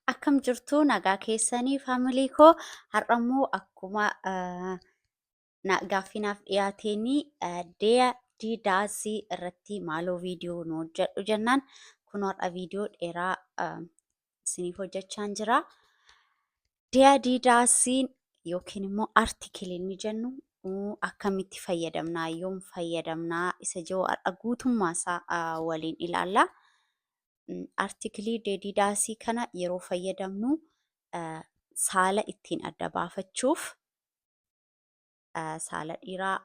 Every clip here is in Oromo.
Akkam jirtu, nagaa keessanii family koo? Har'ammoo akkuma gaaffii naaf dhiyaateen der, die, das irratti maaloo viidiyoo nu hojjedhu jennaan, kun har'a viidiyoo dheeraa isiniif hojjechaan jira. Der, die, dasiin yookiin immoo artikilii jennu akkamitti fayyadamnaa, yoom fayyadamnaa isa jiru har'a guutummaa isaa waliin ilaalla. Artikilii der, die, das kana yeroo fayyadamnu saala ittiin adda baafachuuf, saala dhiiraa,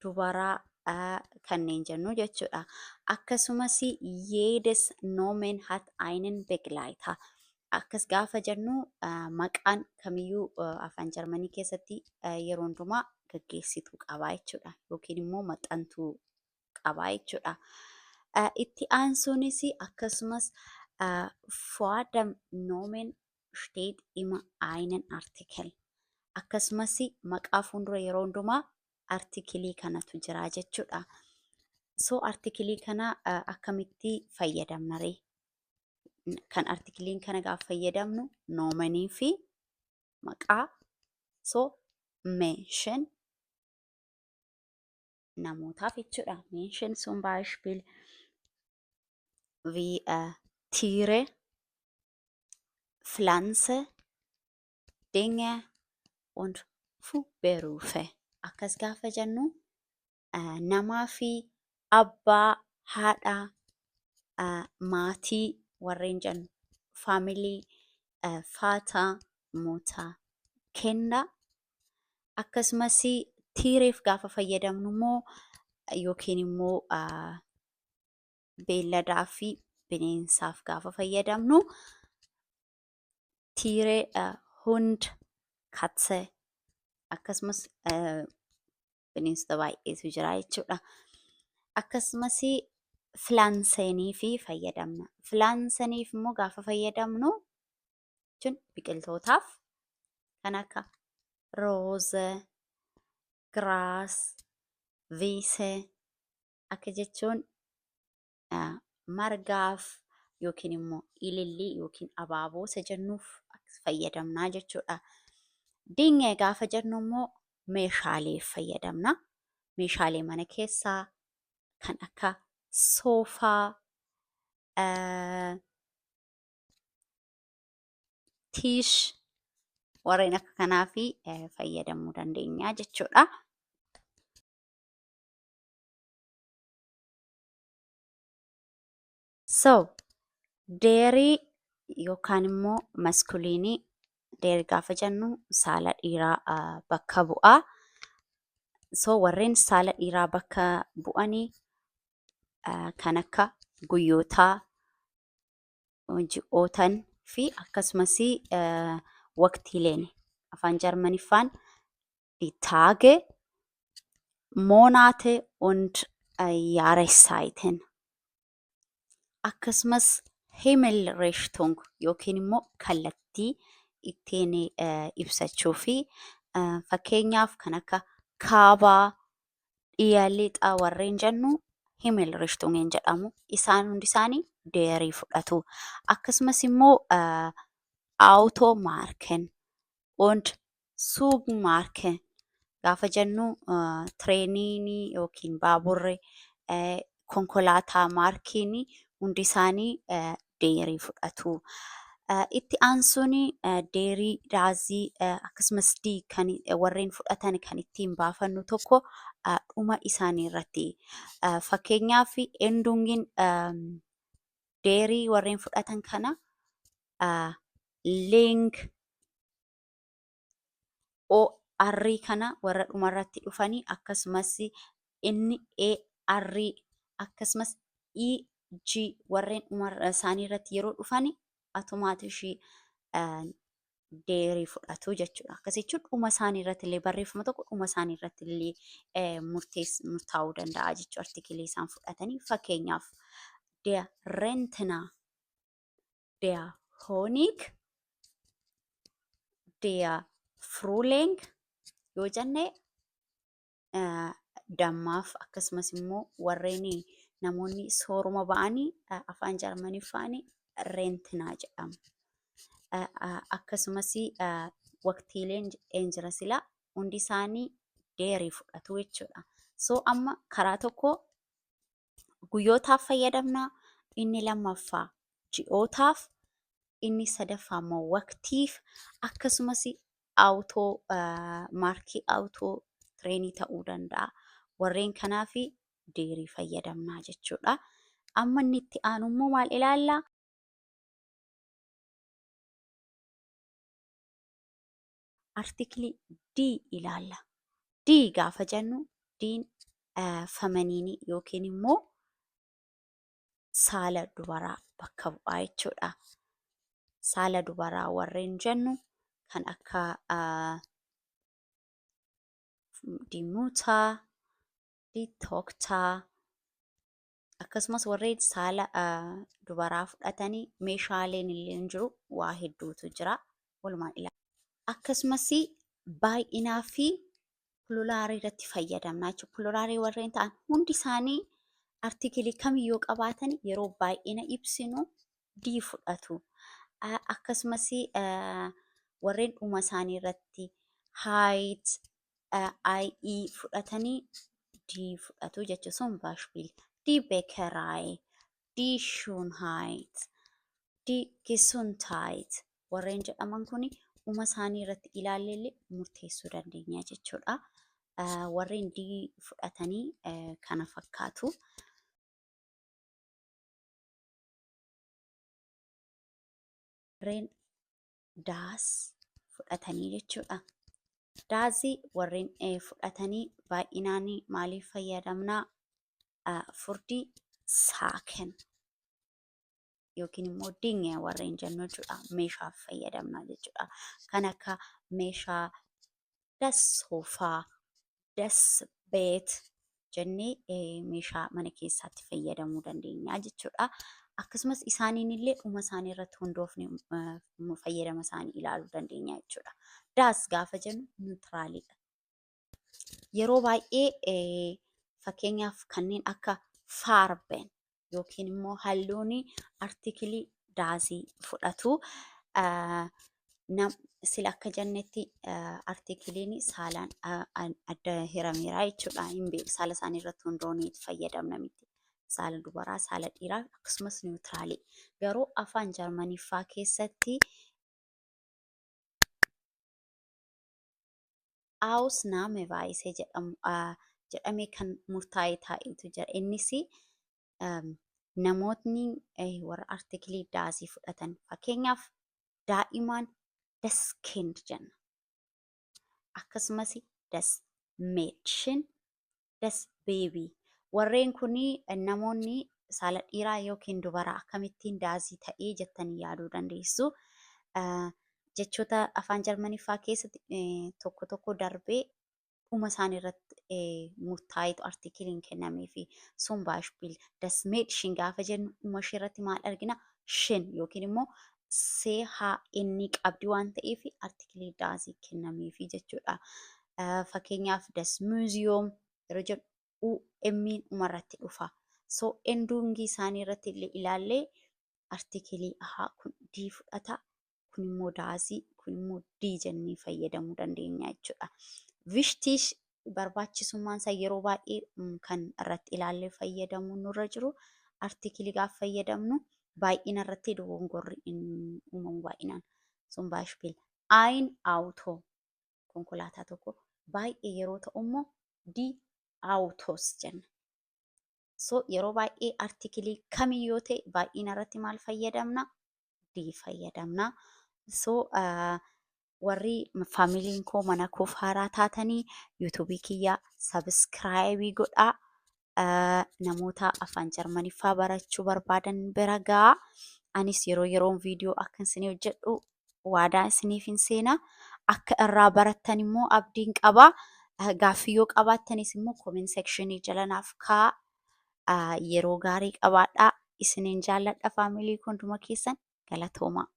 dubaraa kanneen jennu jechuudha. Akkasumas jedes Nomen hat einen Begleiter. Akkas gaafa jennu, maqaan kamiyyuu afaan Jarmanii keessatti yeroo hundumaa gaggeessituu qaba jechuudha. Yookiin immoo maxxantuu qaba jechuudha. Itti aansuunis akkasumas vor dem Nomen steht immer einen Artikel. Akkasumas maqaa fuuldura yeroo hundumaa artikilii kanatu jira jechuudha. So artikilii kana akkamitti fayyadamna ree? Kan artikiliin kana gaafa fayyadamnu Nomenii fi maqaa, so Menschen, namootaaf jechuudha. Menschen zum Beispiel wie Tiere, Pflanze, Dinge und Berufe. Akkas gaafa jennu namaa fi abbaa, haadha, maatii warreen jennu, family, Vater, Mutter, Kinder. Akkasumas Tiereef gaafa fayyadamnu immoo yookiin immoo beelladaa fi bineensaaf gaafa fayyadamnu, Tiere, Hund, Katze, akkasumas bineensota baay'eetu jira jechuudha. Akkasumas Pflanzenii fi fayyadamna. Pflanzeniif immoo gaafa fayyadamnu jechuun biqiltootaaf kan akka Rose, Gras, Wiese akka jechuun margaaf yookiin immoo ilillii yookiin abaaboo isa jennuuf fayyadamnaa jechuudha. Dinge gaafa jennu immoo meeshaaleef fayyadamna. Meeshaalee mana keessaa kan akka soofaa, Tisch warreen akka kanaa fi fayyadamuu dandeenya jechuudha. So, derii yookaan immoo maskuliinii, der gaafa jennu saala dhiiraa bakka bu'aa. So warreen saala dhiiraa bakka bu'anii kan akka guyyootaa, ji'ootan fi akkasumas waqtiileen afaan Jarmaniffaan die Tage, Monate und Jahreszeiten. Akkasumas Himmelsrichtung yookiin immoo kallattii ittiin ibsachuu fi fakkeenyaaf kan akka kaabaa, dhiya, lixaa warreen jennu Himmelsrichtungen jedhamu. Isaan hundi isaanii derii fudhatu. Akkasumas immoo Automarken und Zugmarken gaafa jennu, trainiin yookiin baaburri, konkolaataa Markiin hundi isaanii derii fudhatu. Itti aansuun derii, dasii akkasumas die kan warreen fudhatan kan ittiin baafannu tokko dhuma isaanii irratti. Fakkeenyaaf Endungiin derii warreen fudhatan kana ling, OR kana warra dhumarratti dhufanii, akkasumas inni AR, akkasumas EG warreen dhuma isaanii irratti yeroo dhufani automatisch derii fudhatu jechuudha. Akkas jechuun dhuma isaanii irratti illee, barreeffama tokko dhuma isaanii irratti illee murtaa'uu danda'a jechuudha artikilii isaan fudhatanii. Fakkeenyaaf der Rentner, der Honig, der Frühling yoo jenne, dammaaf akkasumas immoo warreen namoonni sooruma ba'anii afaan Jarmaniffaanii Rentner jedhamu. Akkasumas waqtiileen jedheen jira sila hundi isaanii der fudhatu jechuudha. So amma karaa tokko guyyootaaf fayyadamna, inni lammaffaa ji'ootaaf, inni sadaffaa immoo waqtiif, akkasumas Auto, maarkii Auto, trainii ta'uu danda'a. Warreen kanaaf der fayyadamnaa jechuudha. Amma inni itti aanu immoo maal ilaalla? Artikilii die ilaalla. Die gaafa jennu dien feminineii yookiin immoo saala dubaraa bakka bu'aa jechuudha. Saala dubaraa warreen jennu kan akka die Mutter, die Tochter, akkasumas warreen saala dubaraa fudhatanii meeshaaleen illee jiru, waa hedduutu jira. Walumaan ilaalla. Akkasumas baay'inaa fi Pluralii irratti fayyadamna jechuudha. Pluralii warreen ta'an hundi isaanii artikilii kamiyyuu qabaatan yeroo baay'ina ibsinu die fudhatu. Akkasumas warreen dhuma isaanii irratti heit, IE fudhatanii die fudhatu jechuudha. Zum Beispiel die Bäckerei, die Schönheit, die Gesundheit warreen jedhaman kun dhuma isaanii irratti ilaallee murteessuu dandeenya jechuudha. Warreen die fudhatanii kana fakkaatu. Warreen das fudhatanii jechuudha. Dasii warreen fudhatanii baay'inaan maaliif fayyadamnaa? Für die Sachen yookiin immoo Dinge warreen jennu jechuudha. Meeshaaf fayyadamna jechuudha. Kan akka meeshaa das Sofa, das Bett jennee meeshaa mana keessaatti fayyadamuu dandeenya jechuudha. Akkasumas isaaniin illee dhuma isaanii irratti hundoofne fayyadama isaanii ilaaluu dandeenya jechuudha. Das gaafa jennu neutraliidha. Yeroo baay'ee fakkeenyaaf kanneen akka Farben yookiin immoo halluun artikilii dasii fudhatu. Sila akka jennetti artikiliin saalaan adda hirameera jechuudha. Hin beeku, saala isaanii irratti hundoofnee fayyadamna miti. Saala dubaraa, saala dhiiraa akkasumas neutralii. Garuu afaan Jarmaniffaa keessatti Ausnahmsweise jedhamu jedhamee kan murtaa'e taa'etu jira. Innis namootni warra artikilii dasii fudhatan, fakkeenyaaf daa'imaan das Kind jenna. Akkasumas das Mädchen, das Baby. Warreen kun namoonni saala dhiiraa yookiin dubaraa akkamittiin dasii ta'ee jettanii yaaduu dandeessu. Jechoota afaan Jarmaniffaa keessatti tokko tokko darbee dhuma isaanii irratti murtaa'eetu artikiliin kennameefi. Zum Beispiel das Mädchen gaafa jennu dhuma ishee irratti maal argina? Chen yookiin immoo CHN qabdi waan ta'eef artikilii dasii kennameefi jechuudha. Fakkeenyaaf das Museum yeroo jedhu UM dhumarratti dhufa. So Endungii isaanii irratti illee ilaallee artikilii ahaa kun die fudhata, kun immoo dasii, kun immoo die jennee fayyadamuu dandeenya jechuudha. Wichtig, barbaachisummaan isaa yeroo baay'ee kan irratti ilaallee fayyadamuu nurra jiru, artikilii gaafa fayyadamnu baay'ina irratti dogongorri hin uumamu baay'inaan. Zum Beispiel ein Auto, konkolaataa tokko, baay'ee yeroo ta'u immoo die Autos jenna. So yeroo baay'ee artikilii kamiyyuu ta'e baay'ina irratti maal fayyadamna? Die fayyadamna. So warri familyn koo mana koof haaraa taatanii YouTubeii kiyya subscribeii godhaa. Namoota afaan Jarmaniffaa barachuu barbaadan bira gahaa. Anis yeroo yeroon viidiyoo akka isinii hojjedhu waadaa isiniif hin seenaa. Akka irraa barattan immoo abdiin qaba. Gaaffii yoo qabaattanis immoo comment sectionii jala naaf kaa'aa. Yeroo gaarii qabaadhaa. Isiniin jaalladha, family hunduma keessan, galatoomaa.